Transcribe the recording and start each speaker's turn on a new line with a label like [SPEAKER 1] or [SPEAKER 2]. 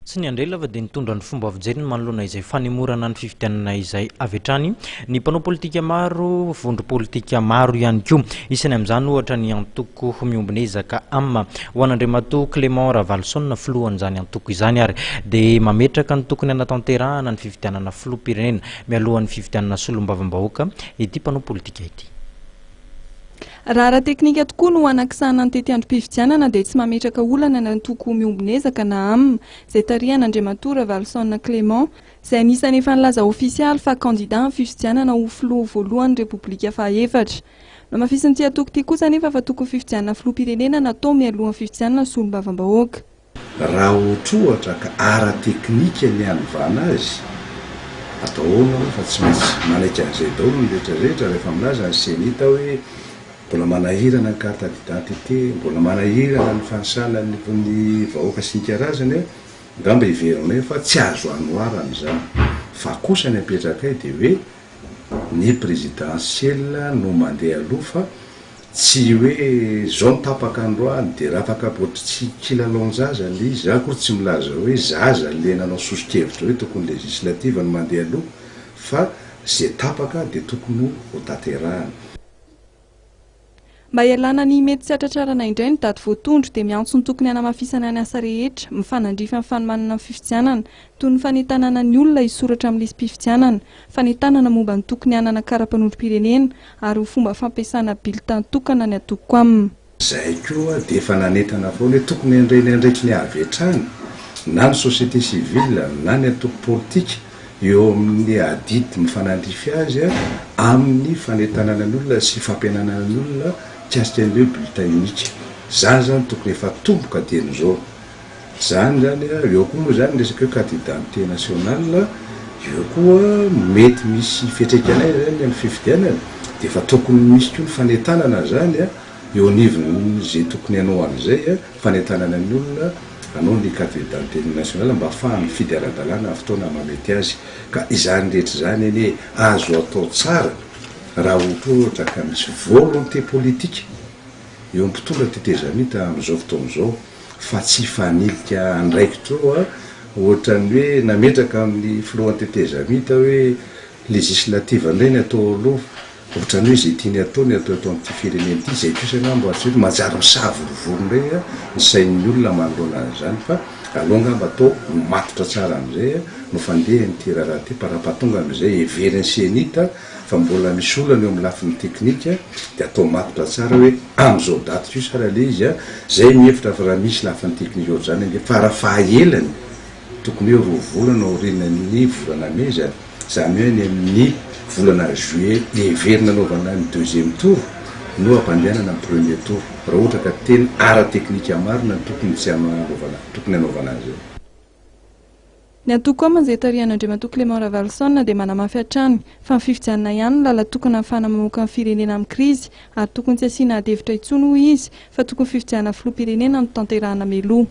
[SPEAKER 1] Tsy niandry ela fa dia nitondra ny fomba fijeriny manoloana izay fanemorana ny fifidianana izay avy hatrany ny mpanao politika maro, vondrom-politika maro ihany koa. Isany amin'izany ohatra ny antoko Miombonezaka am. Ho an'Andriamatoa Clément Ravaloson, filohan'izany antoko izany ary dia mametraka ny tokony hanatanterahana ny fifidianana filoham-pirenena mialohan'ny fifidianana solombavambahoaka ity mpanao politika ity.
[SPEAKER 2] Raha ara-teknika tokoa no hanakisahana ny tetiandrom-pifidianana dia tsy mametraka olana ny antoko Miombonezaka na am, izay tarihan'Andriamatoa Ravaloson Clément, izay anisan'ny efa nilaza ofisialy fa kandida amin'ny fifidianana ho filoha voalohan'ny Repoblika fahaefatra. Nohamafisin'ity antoko ity kosa anefa fa tokony fifidianana filoham-pirenena natao mialohan'ny fifidianana solombavambahoaka.
[SPEAKER 3] Raha ohatrohatra ka ara-teknika ny hanovana azy, atao ahoana moa fa tsy maintsy manaiky an'izay daholo ny rehetra rehetra rehefa milaza ny Cenit hoe mbola manahirana ny carte d'identité, mbola manahirana ny fanisana ny vahoaka sy ny karazany, angamba heverinay fa tsy azo anoharana izany. Fa kosa ny apetrakay dia hoe ny présidentielle no mandeha aloha fa Tsy hoe zao no tapaka androany de rapaka botry tsy kilalaon-jaza le izy, za akory tsy milaza hoe zaza le nanao soso-kevitra hoe tokony législative no mandeha aloha fa ze tapaka de tokony ho tanterahana.
[SPEAKER 2] Mba hialana ny mety tsy hatratrarana indray ny daty voatondro dia miantso ny tokony hanamafisana ny asa rehetra mifanandrify amin'ny fanomanana ny fifidianana toy ny fanentanana ny olona hisoratra amin'ny lisi-pifidianana, fanentanana momba ny tokony hanana kara-panondrom-pirenena ary ho fomba fampiasana bulletin tokana ny antoko am.
[SPEAKER 3] Izahay koa dia efa nanentana foana hoe tokony handray ny andraikiny avy hatrany na ny société civile na ny antoko politika eo amin'ny adidy mifanandrify azy amin'ny fanentanana ny olona sy fampiananana ny olona mikasika an'ilay hoe bulletin unique. Izany izany tokony efa atomboka dieny izao. Zany zany a, eo koa moa zany ny resaka hoe carte d'identité nationale, eo koa mety misy fiantraikany any zany amin'ny fifidianana, de efa tokony misy koa ny fanentanana zany a, eo anivon'ny ze tokony hanao an'izay a, fanentanana ny olona hanao ny carte d'identité nationale mba ahafahany mifidy ara-dalàna amin'ny fotoana mahamety azy, ka izany rehetra izany anie azo atao tsara raha ohatra ka misy volonté politique eo amin'ny mpitondra tetezamita amin'izao fotoana izao. fa tsy hifanilika andraikitra eo a, ohatran'ny hoe nametraka amin'ny filohan'ny tetezamita hoe législative indray ny atao aloha, ohatran'ny hoe izay tiany atao ny atao eto amin'ity firenena ity, izay kosa angamba tsy hoe manjary misavorovoro indray ny sain'ny olona manoloana an'izany fa aleo angamba atao matotra tsara amin'izay no fandehan'ity raharaha ity par rapport tonga amin'izay heverin'ny Cenit fa mbola misy olana eo amin'ny lafiny teknika dia atao matotra tsara hoe amin'izao daty kosa ary aleha izy a, zay mihevitra fa raha misy lafiny teknika ohatr'izany ange farafahaelany tokony hoe roa volana aorianan'ny volana mey izany, izany hoe any amin'ny volana juillet heverina anaovana ny deuxième tour no ampandehanana ny premier tour raha ohatra ka tena ara-teknika marina ny tokony tsy hanaovana tokony hanaovana an'izay.
[SPEAKER 2] Ny antoko am izay tarihan'Andriamatoa Clément Ravaloson dia manamafy hatrany fa ny fifidianana ihany no lala-tokana ahafahana mamoaka ny firenena amin'ny krizy ary tokony tsy asiana adihevitra intsony hoy izy fa tokony fifidianana filoham-pirenena no tanterahana mialoha.